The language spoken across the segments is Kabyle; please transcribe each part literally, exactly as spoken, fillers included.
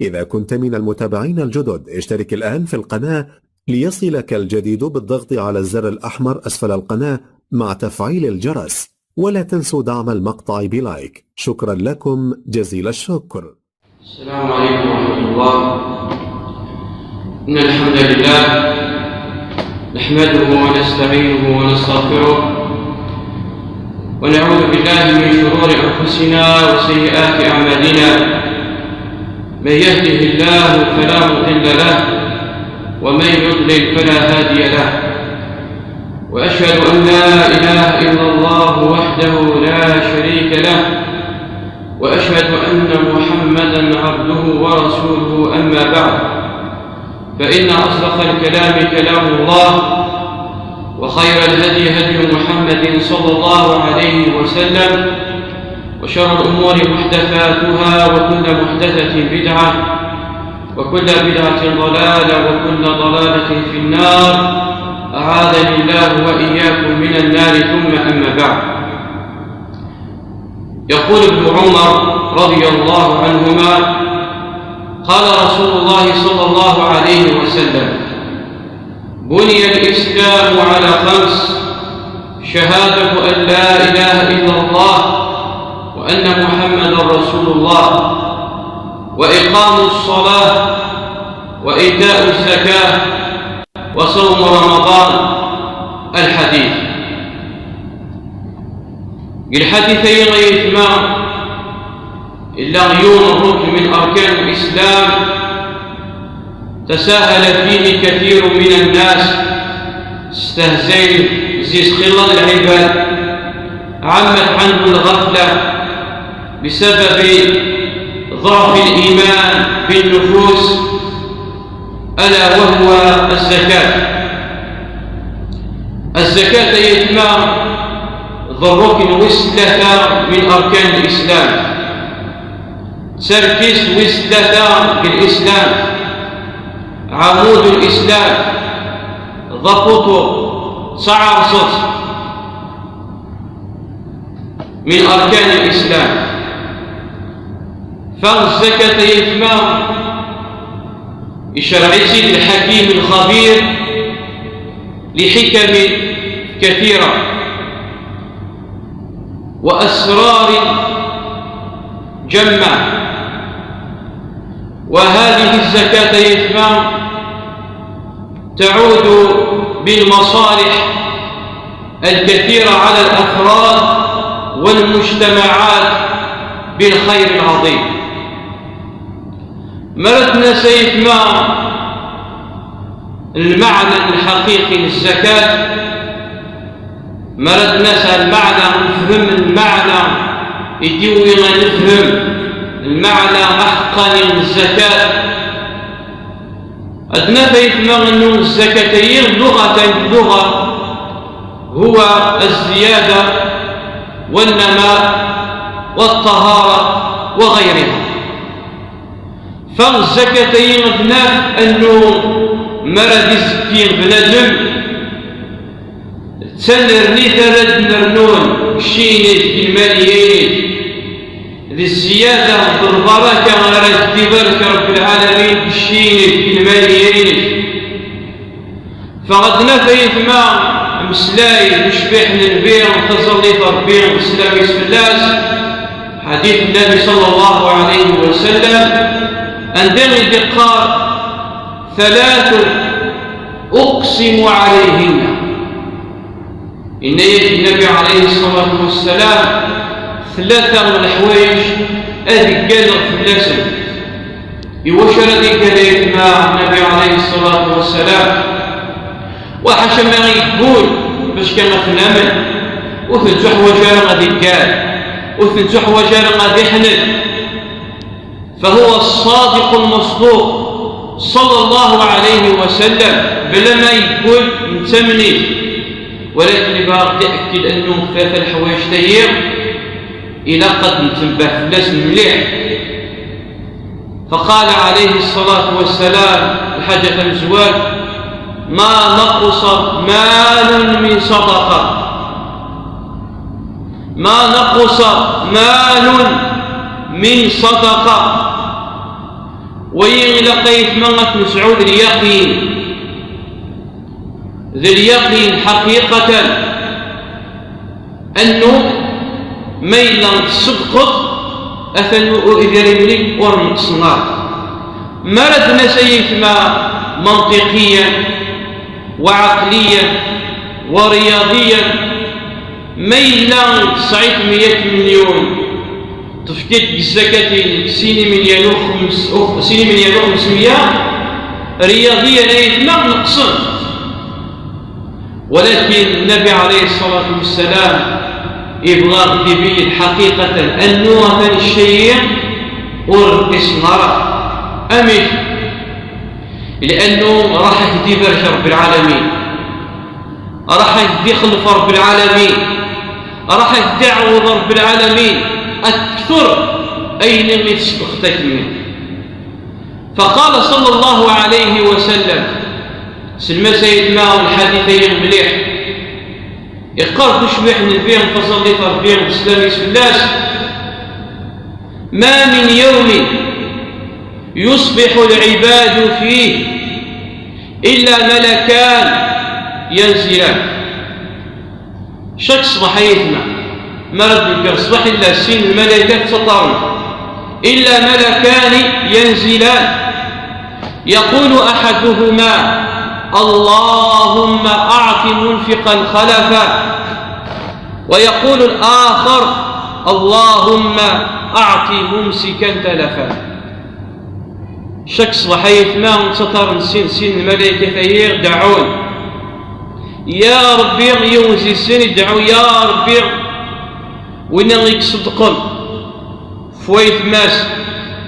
إذا كنت من المتابعين الجدد، اشترك الآن في القناة ليصلك الجديد بالضغط على الزر الأحمر أسفل القناة مع تفعيل الجرس، ولا تنسوا دعم المقطع بلايك. شكرا لكم جزيل الشكر. السلام عليكم ورحمة الله. إن الحمد لله نحمده ونستعينه ونستغفره، ونعوذ بالله من شرور أنفسنا وسيئات أعمالنا. من يهده الله فلا مضل له، ومن يضلل فلا هادي له. وأشهد أن لا إله إلا الله وحده لا شريك له، وأشهد أن محمدا عبده ورسوله، أما بعد، فإن أصدق الكلام كلام الله، وخير الهدي هدي محمد صلى الله عليه وسلم، وشر الأمور محدثاتها، وكل محدثة بدعة، وكل بدعة ضلالة، وكل ضلالة في النار. أعاذني الله وإياكم من النار. ثم أما بعد، يقول ابن عمر رضي الله عنهما: قال رسول الله صلى الله عليه وسلم: بني الإسلام على خمس: شهادة أن لا إله إلا الله وأن محمدا رسول الله، وإقام الصلاة، وإيتاء الزكاة، وصوم رمضان. الحديث. Deg lḥadit-agi, ay aytma, yella yiwen n rukn min arkan l-Islam, تساهل فيه كثير من الناس, استهزئ زيز خلال العباد، عمت عنه الغفلة بسبب ضعف الإيمان بالنفوس، ألا وهو الزكاة. الزكاة, ay aytma, d rrukn wis tlata min arkan l-Islam. D tarkist wis tlata deg Lislam, ɛamud Lislam, d apuṭu, d taɛerṣet min arkan Lislam. Fa zzakat, ay aytma, icerreɛ-itt-id lḥakim lxabir lḥikam kathira. وأسرار جمة. وهذه الزكاة, ay aytma, تعود بالمصالح الكثيرة على الأفراد والمجتمعات بالخير العظيم. Ma ara d-nas, ay aytma, lmeɛna lḥaqiqi n zzakat, ma ara d-nas ar lmeɛna, nefhem lmeɛna i d-iwwi ad nefhem lmeɛna aḥeqqani n zzakat, ad naf, ay aytma, annu zzakat-agi, luɣatan, luɣa, هو الزيادة والنماء والطهارة وغيرها. Fa zzakat-agi ad naf annu mi ara d-izekki bnadem, d tanernit ara d-nernun deg cci-inek, deg lmaliya-inek, d zzyada d lbaraka ara k-d-ibarek Rebbi lɛalamin deg cci-inek, deg lmaliya-inek. Fa ad naf, ay aytma, ameslay ucbiḥ n Nnbi, taẓallit n Rebbi, sslam-is fell-as, ḥadit Nnabi ṣalla Llahu ɛalayhi wa sallam, anda i d-iqqar: ثلاث أقسم عليهن. Yenna-yak Nnabi ɛalayhi ṣṣalatu wa ssalam, tlata n leḥwayeǧ ad ggalleɣ fell-asen. Iwacu ara d-iggal, ay aytma, Nnabi ɛalayhi ṣṣalatu wa ssalam? Wa ḥaca ma yeggul, bac kan ad t-namen, ur t-nettuḥwaǧ ara ad iggal, ur t-nettuḥwaǧ ara ad iḥned. فهو الصادق المصدوق صلى الله عليه وسلم, bla ma yeggul, nettamen-it. Walakin ibɣa ad ɣ-d-iɛekked annu tlata leḥwayeǧ-agi, ilaq ad nettnebah fell-asen mliḥ. فقال عليه الصلاة والسلام, lḥaǧa tamezwart: ما نقص مال من صدقة. ما نقص مال من صدقة. Wayi ilaq ayetma ad t-nesɛu d lyaqin, d lyaqin ḥaqiqatan, annu ma yella tṣeddqeḍ, atan u-, idrimen-ik ur neqsen ara. Ma ara d-nas ayetma manṭiqiyan, wa ɛaqliyan, wa riyadiyan, ma yella tesɛiḍ meyya tmenyun, tefkiḍ deg zzakat-inek sin imelyan u xems-, u-, sin imelyan u xemsmeyya, riyadiyan ayetma neqsen. Walakin Nnabi ɛalayhi ṣṣalatu wassalam ibɣa ad d-ibeyyen ḥaqiqatan annu atan ccayi ur nqisen ara. Amek? Liannu raḥ ak-d-ibarek Rebbi lɛalamin. Raḥ ak-d-ixlef Rebbi lɛalamin. Raḥ ak-d-iɛawed Rebbi lɛalamin akter ayen i tṣeddqeḍ akkenni. Faqala ṣalla Llahu ɛalayhi wa sallam, selmas ayetma lḥadit-ayi mliḥ, iqqar-d ucbiḥ Nnbi, taẓallit Rebbi d sslam-is fell-as: ما من يوم يصبح العباد فيه إلا ملكان ينزلان. Cak ṣṣbeḥ ayetma, mi ara d-negger ṣṣbeḥ, illa sin lmalaykat ttaṭṭaren. إلا ملكان ينزلان، يقول أحدهما: اللهم أعط منفقا خلفا، ويقول الآخر: اللهم أعط ممسكا تلفا. Cak ṣṣbeḥ ayetma ttaṭṭaren sin, sin lmalaykat-ayi deɛɛun: Ya Rebbi, yiwen si sin ideɛɛu: Ya Rebbi, winna i iṣeddqen f wayetma-s,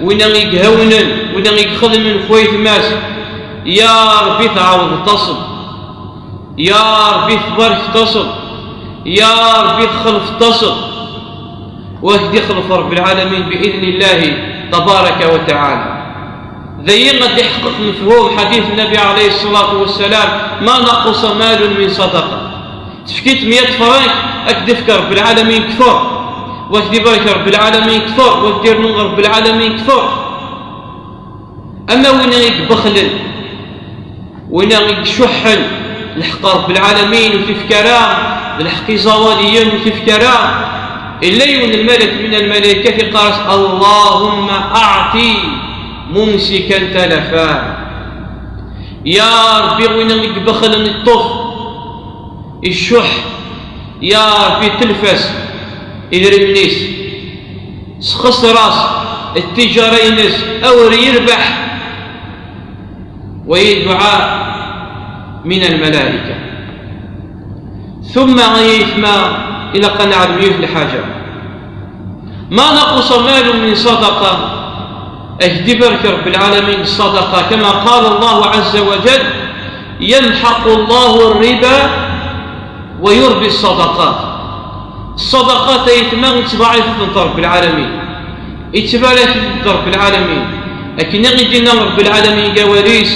winna i ihawnen, winna i ixedmen f wayetma-s, ya Rebbi tɛawdeḍ-asen. Ya Rebbi tbarkeḍ-asen, ya Rebbi txelfeḍ-asen, wa ak-d-ixlef Rebbi lɛalamin bi idni Llahi tabaraka wa taɛala. D ayen ad d-iḥeqqeq mefhum ḥadit Nnabi ɛalayhi ṣṣalatu wassalam: ما نقص مال من صدقة. Tefkiḍ meyya frank, ad k-d-ifk Rebbi lɛalamin kter, wa ak-d-ibarek Rebbi lɛalamin kter, wa ak-d-irnu Rebbi lɛalamin kter. Ama winna i ibexlen, winna i icuḥḥen, lḥeqq Rebbi lɛalamin ur t-ifk ara, d lḥeqq iẓawaliyen ur t-ifk ara. Illa yiwen lmalak min lmalaykat iqqar-as: اللهم أعط ممسكا تلفا. Ya Rebbi, winna i ibexlen iṭṭef, icuḥ, ya Rebbi telf-as idrimen-is, sxeṣr-as ttijara-ines, awer yirbeḥ. Wayi dduɛa min lmalayka. Tumma ay ayetma, ilaq ad neɛlem yiwet lḥaǧa: ما نقص مال من صدقة. Ak-d-ibarek Rebbi lɛalamin ṣṣadaqa, كما قال الله عز وجل: يمحق الله الربا ويربي الصدقات. Ṣṣadaqat ayetma ittḍaɛif-itent Rebbi lɛalamin, ittbarak-itent Rebbi lɛalamin. Akken i d-yenna Rebbi lɛalamin deg awal-is: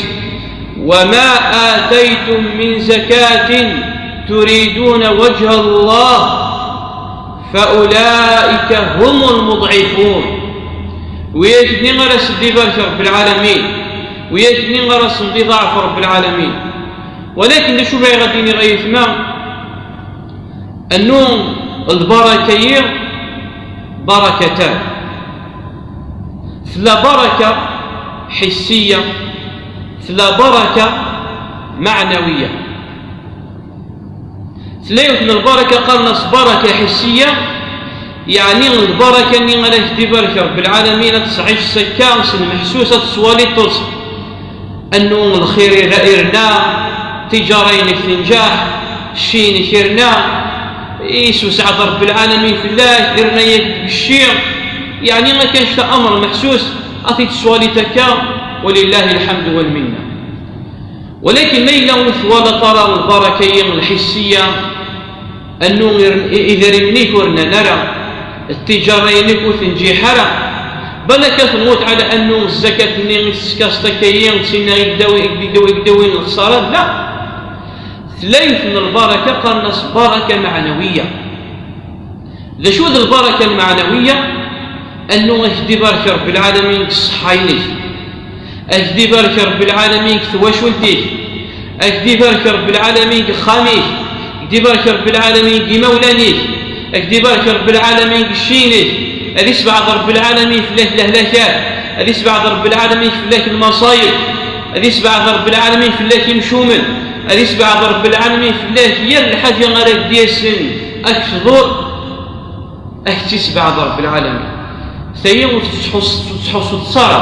وما آتيتم من زكاة تريدون وجه الله فأولئك هم المضعفون. Wiyaken-nni ara sen-d-ibarek Rebbi lɛalamin, wiyaken-nni ara sen-d-iḍaɛef Rebbi lɛalamin. Walakin d acu bɣiɣ ad d-iniɣ ay ayetma? Annu lbaraka-yi barakatan. Tella baraka ḥissiya, tella baraka maɛnawiya. Tella yiwet n lbaraka qqaren-as baraka ḥissiya, yeɛni lbaraka-nni ara k-d-ibarek Rebbi lɛalamin, ad tesɛic s akka, s lmeḥsus, ad tettwaliḍ-tt. Annu lxir ira-, irna, tiǧara-inek tenǧaḥ, cci-inek irna, isewseɛ-d Rebbi lɛalamin fell-ak, irna-yak deg cci, yeɛni akka annect-a amr meḥsus, ad t-id-tettwaliḍ akka, walillahi lḥemdu wal minna. Walakin ma yella ur twalaḍ ara lbaraka-yi lḥissiya, annu ir-, i-, idrimen-ik ur rnan ara, ttijara-inek ur tenǧiḥ ara, balak ad tenwuḍ ɛla annu zzakat-nni i teskaseḍ akka-yi, d tinna i k-d-awi-, i k-d-, i k-d-awin lexsara, la. Tella yiwet n lbaraka qqaren-as baraka maɛnawiya. D acu d lbaraka lmeɛnawiya? Annu ak-d-ibarek Rebbi lɛalamin deg ṣṣeḥḥa-inek. Ad k-d-ibarek Ṛebbi lɛalamin deg twacult-ik. Ad k-d-ibarek Ṛebbi lɛalamin deg uxxam-ik. Ad k-d-ibarek Ṛebbi lɛalamin deg imawlan-ik. Ad k-d-ibarek Ṛebbi lɛalamin deg cci-inek. Ad isbeɛd Ṛebbi lɛalamin fell-ak lehlakat. Ad isbeɛd Ṛebbi lɛalamin fell-ak lmaṣayeb. Ad isbeɛd Ṛebbi lɛalamin fell-ak imcumen. Ad isbeɛd Ṛebbi lɛalamin fell-ak yal lḥaǧa ara k-d-yasen ad k-tḍur. Ad k-tt-isbeɛd Ṛebbi lɛalamin. Tayi ur tettḥus-, ur tettḥussuḍ ara.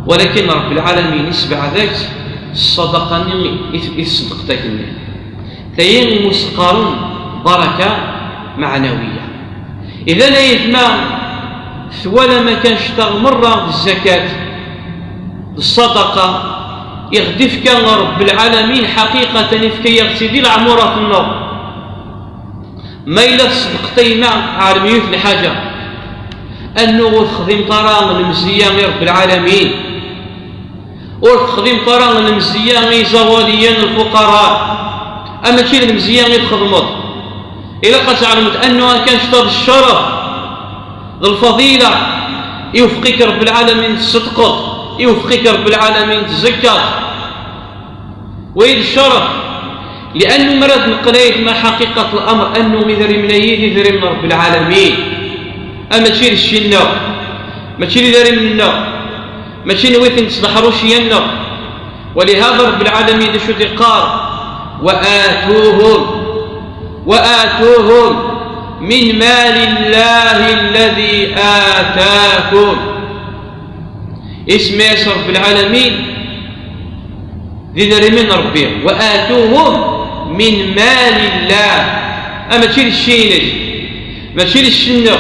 Walakin Ṛebbi lɛalamin isbeɛd-ak-tt s ṣṣadaqa-nni i t-, i tṣeddqeḍ akkenni. Tayi i mus qqaren baraka meɛnawiya. Idan ay aytma, twalam akken ctaɣ merra d zzakat, d ṣṣadaqa, i ɣ-d-ifka Ṛebbi lɛalamin, ḥaqiqatan ifka-yaɣ-tt-id i leɛmurat-nneɣ. Ma yella tṣeddqeḍ a yemma ɛermi yiwet lḥaǧa, annu ur texdimeḍ ara lemzeyya i Ṛebbi lɛalamin, ur texdimeḍ ara lemzeyya i iẓawaliyen, lfuqara, a mačči d lemzeyya i txedmeḍ. Ilaq ad tɛelmeḍ annu akken ctaɣ d cceref, d lfaḍila, iwefq-ik Ṛebbi lɛalamin tṣeddqeḍ, iwefq-ik Ṛebbi lɛalamin tzekkaḍ. Wa d cceref, liannu mi ara d-neqqel aytma ḥaqiqat lamr annu idrimen-ayi d idrimen n Ṛebbi lɛalamin, a mačči d cci-nneɣ, mačči d idrimen-nneɣ, mačči n wi ten-tesdeḥruc yya-nneɣ. Walihada Ṛebbi lɛalamin d acu d-iqqar? وآتوهم، وآتوهم من مال الله الذي آتاكم. Isem-is Ṛebbi lɛalamin d idrimen n Ṛebbi. وآتوهم من مال الله. A mačči d cci-inek, mačči d cci-nneɣ,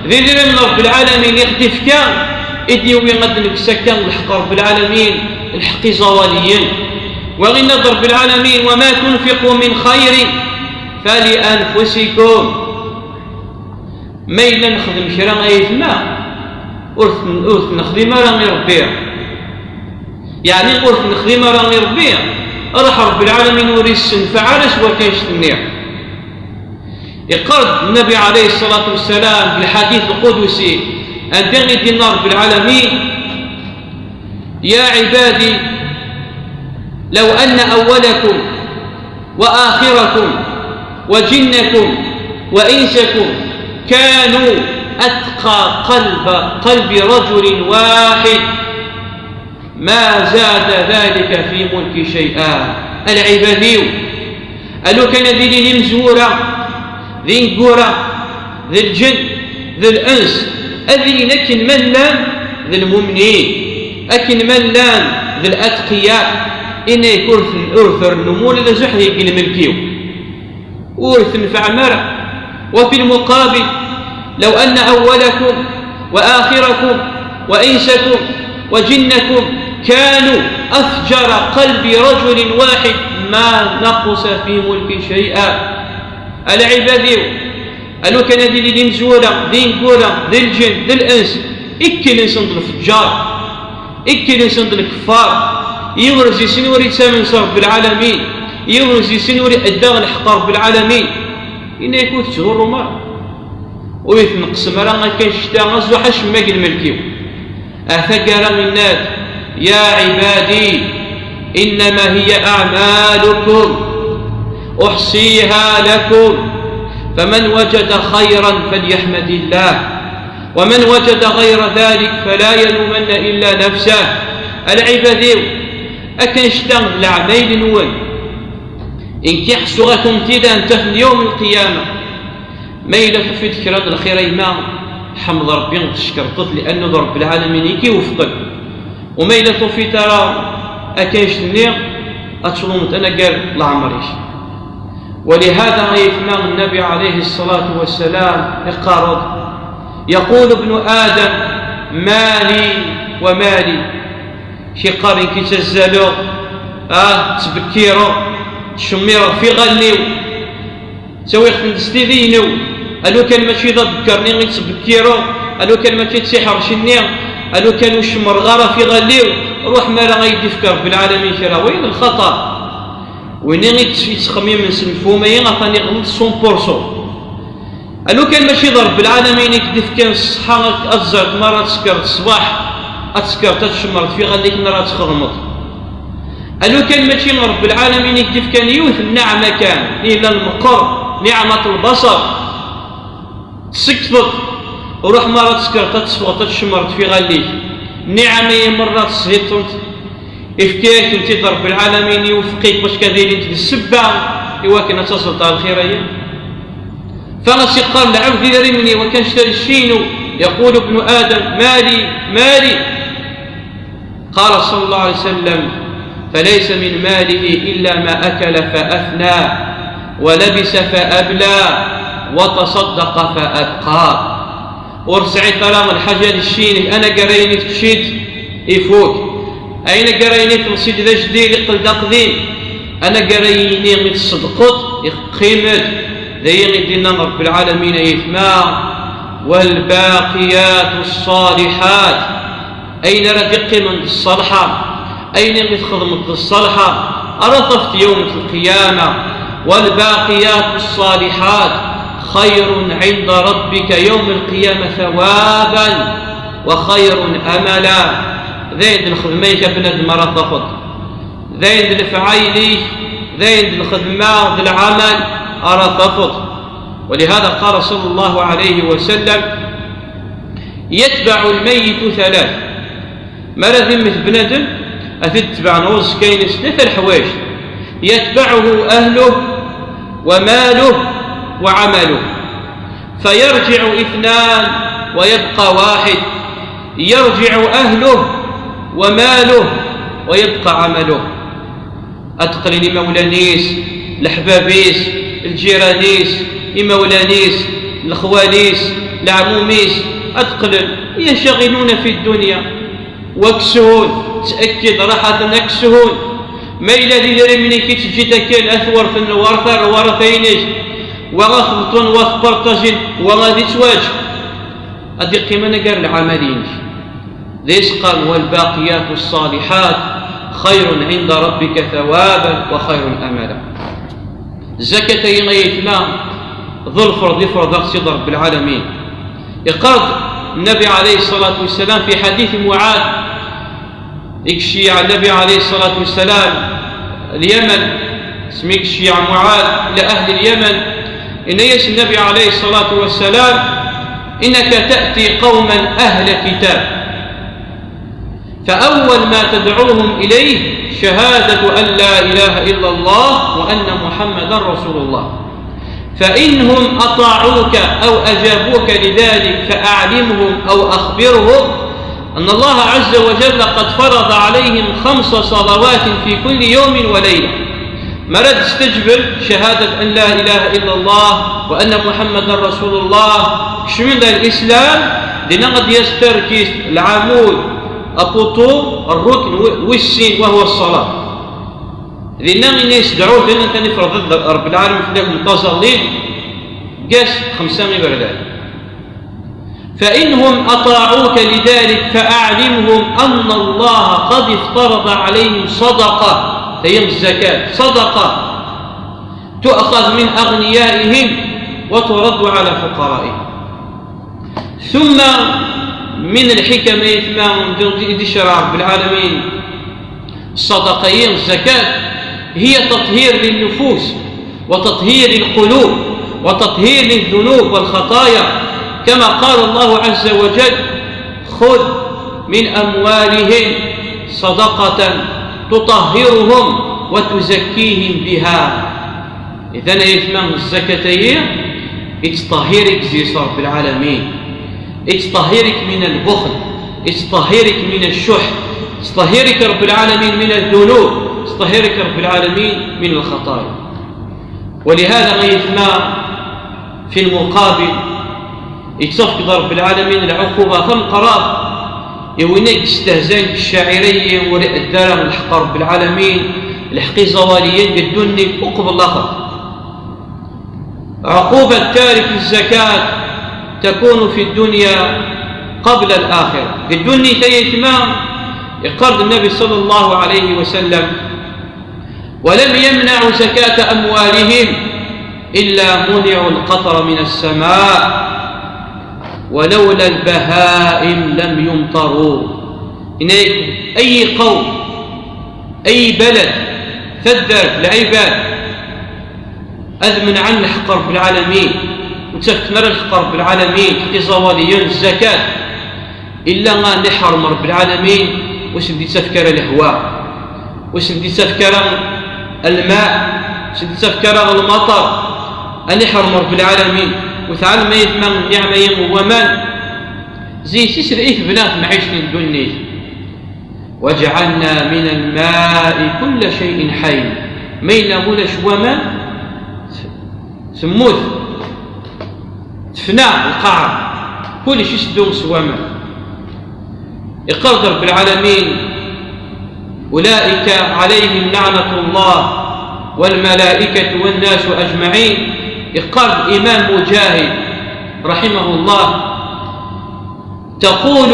d idrimen n Ṛebbi lɛalamin i ɣ-d-ifka, i d-yewwi ad d-nekkes akka lḥeqq Ṛebbi lɛalamin, lḥeqq iẓawaliyen. Wa yenna-d Ṛebbi lɛalamin: وما تنفقوا من خير فلأنفسكم. Ma yella nexdem kra ay aytma, ur ten-, ur t-nexdim ara i Ṛebbi. Yeɛni ur t-nexdim ara i Ṛebbi, ruḥ Ṛebbi lɛalamin ur issenfeɛ ara s wakka annect-nni. Iqqar-d Nnabi ɛalayhi ṣṣalatu wassalam di lḥadit lqudusi, anda i d-yenna Ṛebbi lɛalamin: يا عبادي لو أن أولكم وآخركم وجنكم وإنسكم كانوا أتقى قلب، قلب رجل واحد ما زاد ذلك في ملكي شيئا. A lɛibad-iw, a lukan ad ilin imezwura d ineggura d lǧen d lens, ad ilin akken ma llan d lmumnin, akken ma llan d latqiya, inek ur ten-, ur ternnum ula d azuḥ deg lmelk-iw. Ur tenfeɛem ara. وفي المقابل، لو أن أولكم وآخركم وإنسكم وجنكم كانوا أفجر قلب رجل واحد ما نقص في ملكي شيئا. A lɛibad-iw, a lukan ad ilin d imezwura d ineggura d lǧen d lens, ikkel-nsen d lfeǧǧar, ikkel-nsen d lkeffar, yiwen deg-sen ur ittamen s Ṛebbi lɛalamin, yiwen deg-sen ur iɛedda lḥeqq Ṛebbi lɛalamin, inek ur tettḍurrum ara, ur itneqsem ara akka cta azuḥ acemma deg lmelk-iw. Ar taggara yenna-d: يا عبادي إنما هي أعمالكم أحصيها لكم فمن وجد خيرا فليحمد الله ومن وجد غير ذلك فلا يلومن إلا نفسه. A lɛibad-iw, akken cta d leɛmayel-nwen, i nekk i ḥessuɣ-akent-id ad ntafen yawm lqiyama. Ma yella tufiḍ kra n lxir a yemma, ḥmed Ṛebbi tcekreḍ-t, liannu d Ṛebbi lɛalamin i k-iwefqen. U ma yella tufiḍ ara akka annect-nni, ad tlumeḍ anagar leɛmer-ik. ولهذا ay aytma Nnabi ɛalayhi ṣṣalatu wassalam iqqar-d: يقول ابن آدم مالي ومالي. Kiqqar nekk ttazzaleɣ, ah, ttbekkireɣ, ttcemmireɣ f iɣallen-iw. Ttawiɣ-ten s tidi-inu, a lukan mačči d abekkerni i ttbekkireɣ, a lukan mačči d tiḥerci-nni, a lukan ur cemmreɣ ara f iɣallen-iw, ruḥ mi ara ay-d-ifk Ṛebbi lɛalamin kra, wayen d lxaṭer. Win i yettxemmimen s lmefhum-ayi, atan iɣelṭ cent pour cent. A lukan mačči d Ṛebbi lɛalamin i k-d-ifkan ṣṣeḥḥa ad tẓerreḍ mi ara tsekreḍ ṣṣbeḥ, Ad tekkreḍ ad tcemmreḍ f iɣallen-ik mi ara txedmeḍ. Alukan mačči Ṛebbi lɛalamin i k-d-ifkan yiwet n nneɛma kan, yella lmeqqer, niɛmat lbaṣar, tsekteḍ, ruḥ mi ara tekkreḍ ad teffɣeḍ ad tcemmreḍ f iɣallen-ik. Nniɛam-agi merra teshiṭṭeḍ-tent, ifka-yak-tent-id Ṛebbi lɛalamin, iwefq-ik bac ad ilint d ssebba i wakken ad taẓeḍ ɣer lxir-agi. Fas iqqar lɛebd idrimen-iw kan ccini, يقول ابن آدم: مالي، مالي. قال صلى الله عليه وسلم: فليس من ماله إلا ما أكل فأفنى، ولبس فأبلى، وتصدق فأبقى. Ur tesɛiḍ ara lḥaǧa d ccini, anagar ayen i teččiḍ ifuk, ayen agar ayen i telsiḍ d ajdid iqqel d aqdim, anagar ayen i tṣeddqeḍ iqqim-d. D ayen i d-yenna Ṛebbi lɛalamin, ay aytma: والباقيات الصالحات. Ayen ara d-iqqimen d ṣṣalḥa, ayen i txedmeḍ d ṣṣalḥa, ara tafeḍ yawm lqiyama. والباقيات الصالحات خير عند ربك يوم القيامة ثوابا وخير أملا. D ayen d lxedma-ik a bnadem ara tafeḍ, d ayen d lefɛayel-ik, d ayen d lxedma d lɛamal ara tafeḍ. ولهذا قال صلى الله عليه وسلم: يتبع الميت ثلاث. Mi ara d-immet bnadem, ad t-id-tebɛen uẓekka-ines tlata leḥwayeǧ: يتبعه أهله وماله وعمله، فيرجع اثنان ويبقى واحد، يرجع أهله وماله ويبقى عمله. Ad d-qqlen imawlan-is, leḥbab-is, lǧiran-is, imawlan-is, lexwal-is, leɛmum-is, ad d-qqlen: ينشغلون في الدنيا، ويكسهون، تأكد راحة يكسهون. Ma yella d idrimen-ik i teǧǧiḍ akken ad t-werten lwarta, lwarata-inek, wa ad t-beṭṭun, wa ad t-parṭajin, wa ad yettwaǧ. Ad d-iqqim anagar lɛamal-inek. D ayen i s-qqaren: والباقيات الصالحات خير عند ربك ثوابا وخير أملا. Zzakat-agi, ay aytma, d lferḍ i ferḍeɣ Sidi Ṛebbi lɛalamin. Iqqar-d Nnabi ɛalayhi ṣṣalatu wassalam fi ḥadit Muɛad, i iceyyeɛ Nnabi ɛalayhi ṣṣalatu wassalam Lyaman, asmi i iceyyeɛ Muɛad ila ahli Lyaman, yenna-yas Nnabi ɛalayhi ṣṣalatu wassalam: إنك تأتي قوما أهل كتاب، فأول ما تدعوهم إليه شهادة أن لا إله إلا الله وأن محمدا رسول الله، فإن هم أطاعوك أو أجابوك لذلك فأعلمهم أو أخبرهم أن الله عز وجل قد فرض عليهم خمس صلوات في كل يوم وليلة. Mi ara d-staǧben cahada an la ilaha illa Allah wa anna Muḥammadan Rasulullah, kecmen-d ar Lislam, dinna ad d-yas targit, lɛamud, apuṭu, rrukn wi-, wis sin, wa huwa ṣṣalat. Dinna ini-as: dɛut, dinna kan i ferḍeɣ Ṛebbi lɛalamin fell-aken taẓallit, gas xemsa iberdan. فإن هم أطاعوك لذلك فأعلمهم أن الله قد افترض عليهم صدقة، هي الزكاة، صدقة تؤخذ من أغنيائهم وترد على فقرائهم. ثم من الحكم، ay aytma, i d-icreɛ Ṛebbi lɛalamin ṣṣadaqa-yi, الزكاة، هي تطهير للنفوس وتطهير القلوب وتطهير للذنوب والخطايا، كما قال الله عز وجل: خذ من أموالهم صدقة تطهرهم وتزكيهم بها. Idan, ay aytma, zzakat-agi yettṭahhir-ik zzis Ṛebbi lɛalamin, yettṭahhir-ik min lbuxl, yettṭahhir-ik min ccuḥ, yettṭahhir-ik Ṛebbi lɛalamin min ddunub, yettṭahhir-ik Ṛebbi lɛalamin min lxaṭaya. Walihada, ay aytma, fi lmuqabil, yettafeg-d Ṛebbi lɛalamin lɛuquba tameqqrant i win i yestehzan deg ccaɛir-agi, ur iɛedda ara lḥeqq Ṛebbi lɛalamin, lḥeqq iẓawaliyen deg ddunit uqbel laxert. عقوبة تارك الزكاة تكون في الدنيا قبل الآخرة. Deg ddunit, ay aytma, iqqar-d Nnabi ṣalla Llahu ɛalayhi wa sallam: ولم يمنعوا زكاة أموالهم إلا منعوا القطر من السماء ولولا البهائم لم يمطروا. Yenna-yak, ay qawm, ay balad, taddart, lɛibad, ad menɛen lḥeqq Ṛebbi lɛalamin, ur ttafken ara lḥeqq Ṛebbi lɛalamin, iẓawaliyen, zzakat, illa ad iḥrem Ṛebbi lɛalamin, ur sen-d-ittafk ara lehwa, ur sen-d-ittafk ara lma, ur sen-d-ittafk ara lmaṭer, ad iḥrem Ṛebbi lɛalamin. U tɛelmem ay atma nniɛma-yi n waman, zik s-, i tebna temɛict n ddunit. وجعلنا من الماء كل شيء حي. Ma yella ulac waman, temmut, tefna lqaɛa, kullec iseddu s waman. Iqqar-d Ṛebbi lɛalamin: أولئك عليهم لعنة الله والملائكة والناس أجمعين. Iqqar-d Imam Mujahid, رحمه الله: تقول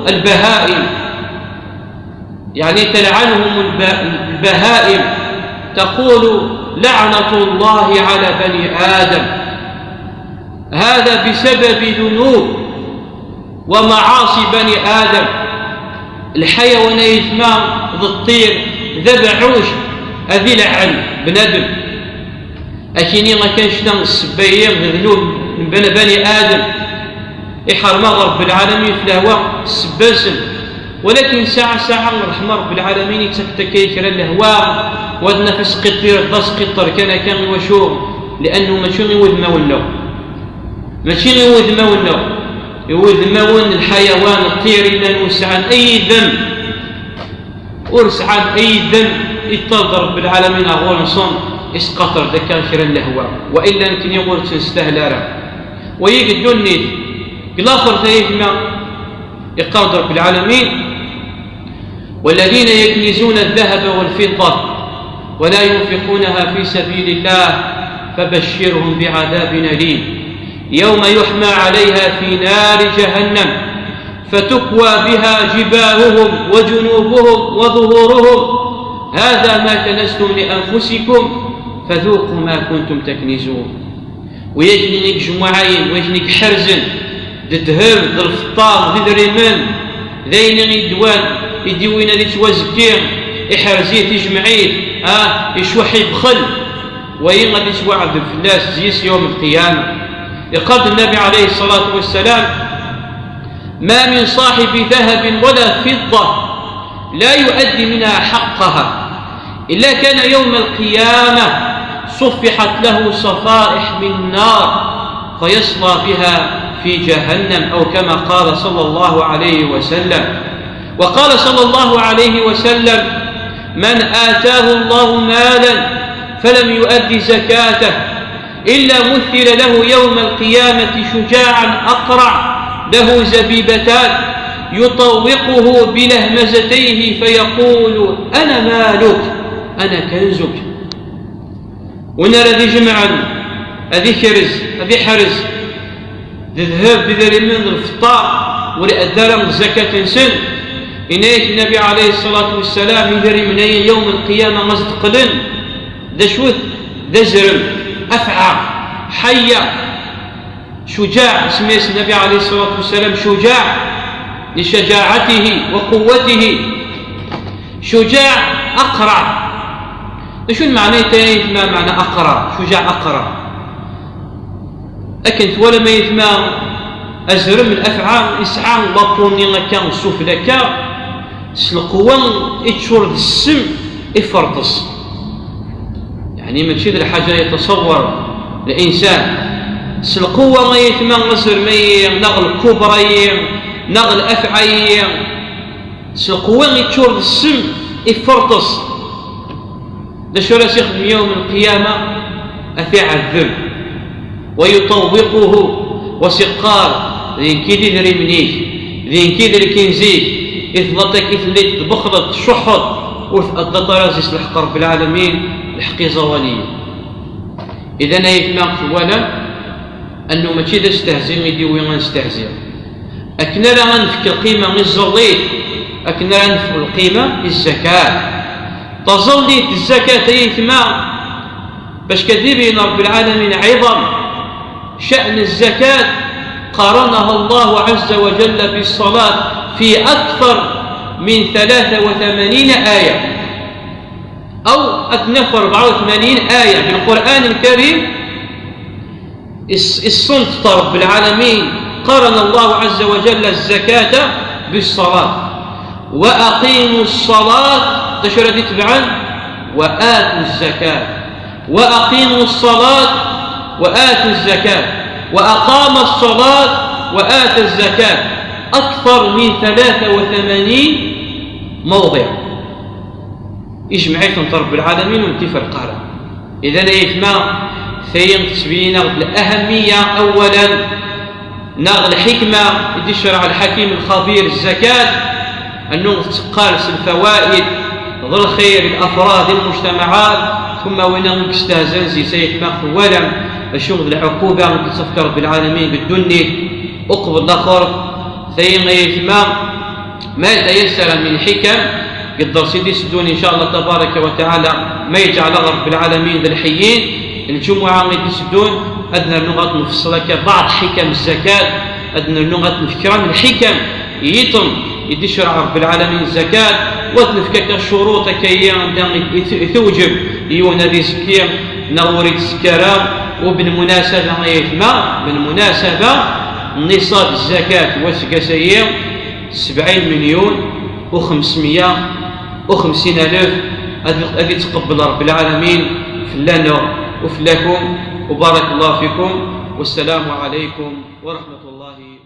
البهائم، يعني تلعنهم الب-، البهائم، تقول: لعنة الله على بني آدم، هذا بسبب ذنوب ومعاصي بني آدم. Lḥayawan ay atma d ṭṭir, d abeɛɛuc, ad ileɛɛen bnadem. Akini akan cna ssebba-yi d ddnub n bani, bani Adem. Iḥrem-aɣ Ṛebbi lɛalamin f lehwa ssebba-nsen. Walakin saɛa saɛa ṛṛeḥma Ṛebbi lɛalamin ittak-d akka i kra n lehwa, u ad naf asqiṭṭir d asqiṭṭer kan akka. Iwacu? Li'annu mačči i wudmawen-nneɣ. Mačči i wudmawen-nneɣ. I wudmawen n lḥayawan, ṭṭir yellan ur sɛan ay idem. Ur sɛan ay idem, iṭṭal-d Ṛebbi lɛalamin ar ɣur-nsen, isqaṭer-d akka kra n lehwa, wa illa nekni ur tt-nestahel ara. Wa i ddunit, deg laxert ay atma, iqqar-d Ṛebbi lɛalamin: والذين يكنزون الذهب والفضة ولا ينفقونها في سبيل الله فبشرهم بعذاب أليم يوم يحمى عليها في نار جهنم فتكوى بها جباههم وجنوبهم وظهورهم هذا ما كنزتم لأنفسكم فذوقوا ما كنتم تكنزون. Wayakni i yejmuɛayen, wayakni i iḥerzen d ddheb, d lfeṭṭa, d idrimen, d ayen i ddwan, i d-iwin ad ittwazekki, iḥerz-it, ijmeɛ-it, ah, icuḥ, ibxel, wayi ad ittwaɛdeb fell-as zzis yawm lqiyama. Iqqar-d Nnabi ɛalayhi ṣṣalatu wassalam: ما من صاحب ذهب ولا فضة لا يؤدي منها حقها إلا كان يوم القيامة صفحت له صفائح من نار فيصلى بها في جهنم، أو كما قال صلى الله عليه وسلم. وقال صلى الله عليه وسلم: من آتاه الله مالا فلم يؤد زكاته إلا مثل له يوم القيامة شجاعا أقرع له زبيبتان يطوقه بلهمزتيه فيقول: أنا مالك، أنا كنزك. Win ara d-ijemɛen, ad ikrez, ad iḥrez d ddheb, d idrimen, d lfeṭṭa, ur iɛedda ara zzakat-nsen, yenna-yak Nnabi ɛalayhi ṣṣalatu wassalam, idrimen-ayi yawm lqiyama ad d-qqlen d acu-t? D azrem, afɛa, ḥayya. Cujaɛ, isemma-yas Nnabi ɛalayhi ṣṣalatu wassalam Cujaɛ, li cajaɛatihi wa quwwatihi. Cujaɛ aqraɛ. D acu n lmeɛna-nni ay atma, meɛna aqraɛ? Cujaɛ aqraɛ. Akken twalam ay atma, azrem n afɛa, isɛa laṭu-nni akka sufella akka, s lqewwa, iččur d ssem, iferṭes. Yeɛni mačči d lḥaǧa yettṣawwar linsan. S lqewwa ay atma, azrem-ayi, neɣ lkubra-yi, neɣ lafɛa-yi, s lqewwa iččur d ssem, iferṭes. D acu ara s-ixdem yawm lqiyama? Ad t-iɛeddeb. Wa yuṭawwiquhu, wa s-iqqar: d nekk i d idrimen-ik, d nekk i d lkinz-ik, i telliḍ, i telliḍ tbexleḍ, tcuḥḥeḍ, ur taddaḍ ara zzis lḥeqq Ṛebbi lɛalamin, lḥeqq iẓawaliyen. Idan ay atma twalam, annu mačči d astehzi i d-iwi ad nestehzi. Akken ara nefk lqima i tẓallit, akken ara nefk lqima i zzakat. Taẓallit d zzakat ay atma, bac ad ibin Ṛebbi lɛalamin ɛiḍam شأن الزكاة، قارنها الله عز وجل بالصلاة في أكثر من ثلاثة وثمانين آية، أو أتنف أربعة وثمانين آية بالقرآن الكريم. الصنف رب العالمين قارن الله عز وجل الزكاة بالصلاة. وأقيموا الصلاة، تشرد تبعا، وآتوا الزكاة. وأقيموا الصلاة وآتوا الزكاة. وأقام الصلاة وآتى الزكاة. أكثر من ثلاثة وثمانين موضع. Ijmeɛ-iten Ṛebbi lɛalamin, ur ten-iferreq ara. Idan, ay aytma, tayi tettbin-aɣ-d lɛahamiyya, awwalan, neɣ lḥikma i d-icreɛ lḥakim lxabir zzakat, annu tetteqqal s lfawaid d lxir i lafrad, i lmujtamaɛat, tumma win i yestehzan zi-s, ay aytma, twalam acu d lɛuquba i d-ittefka Ṛebbi lɛalamin deg ddunit uqbel laxert. Tayi, ay aytma, ما تيسر من حكم, deg dders i d-iteddun, إن شاء الله تبارك وتعالى, ma yeǧɛel-aɣ Ṛebbi lɛalamin d lḥeyyin, lǧumuɛa i d-iteddun, ad nernu ad nfeṣṣel akka بعض حكم الزكاة, ad nernu ad nefk kra n lḥikam yiṭen i d-icreɛ Ṛebbi lɛalamin zzakat, u ad nefk akka ccuruṭ akka-yi anda i, i, i tewǧeb yiwen ad izekki neɣ ur itzekki ara. U بالمناسبة, ay aytma, بالمناسبة, nniṣab zzakat n waseggas-ayi, سبعين مليون وخمسمية وخمسين ألف. Ad, ad ittqebbel Ṛebbi lɛalamin fell-aneɣ u fell-akum. وبارك الله فيكم، والسلام عليكم ورحمة الله.